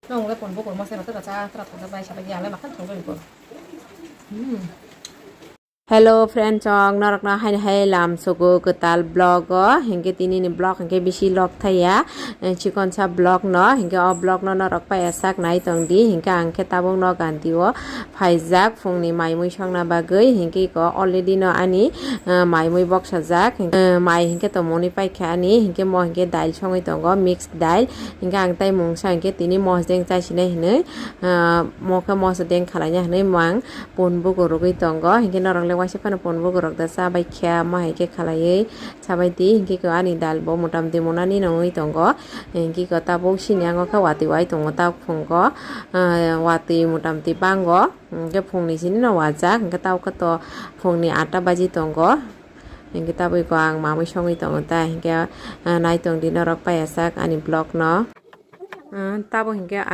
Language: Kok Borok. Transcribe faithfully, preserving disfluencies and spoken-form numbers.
Nong le pon bo kormo se na ta cha tra thong bai sa bai ya le ma khan thong bai ko. Hmm. Hello friend chong, norok no haini hai lam sugo kwtal vlog o, hinkhe tini ni vlog hinkhe bisi log thaya, eh, chikonsa vlog no, hinkhe o vlog no norok pai sak nai tong di, hinkhe ang khe tabuk no ganti o phaijak phungni mai mui songna bagwi, hinkhe ko already no ani, eh, mai mui boksajak, eh, mai hinkhe to moni paikha ani, hinkhe mo hinkhe dail songwi tongo, mix dail, hinkhe ang tai mungsa hinkhe tini mosdeng chaisinai hinwi, ah, mo khe mosdeng khalaina hinwi mang pon bugo rwgwi tongo. Hinkhe norok le waisa phano pon bugo rok da cha bai kha, mo hai khe khalaiwi cha bai di. Hinkhe ko ani dal bo motamti monani nongwi tongo. Hinkhe ko tabuk sini yango khe watwi wai tongo ta phungo, ah, watwi motamti bango. Hinkhe phungni sini no wajak, hinkhe tabuk khe to phungni atta baji tongo. Hinkhe tabuk ko ang mamui songwi tongo ta, hinkhe, ah, nai tong di norok pai sak ani vlog no. Ah, tabuk hinkhe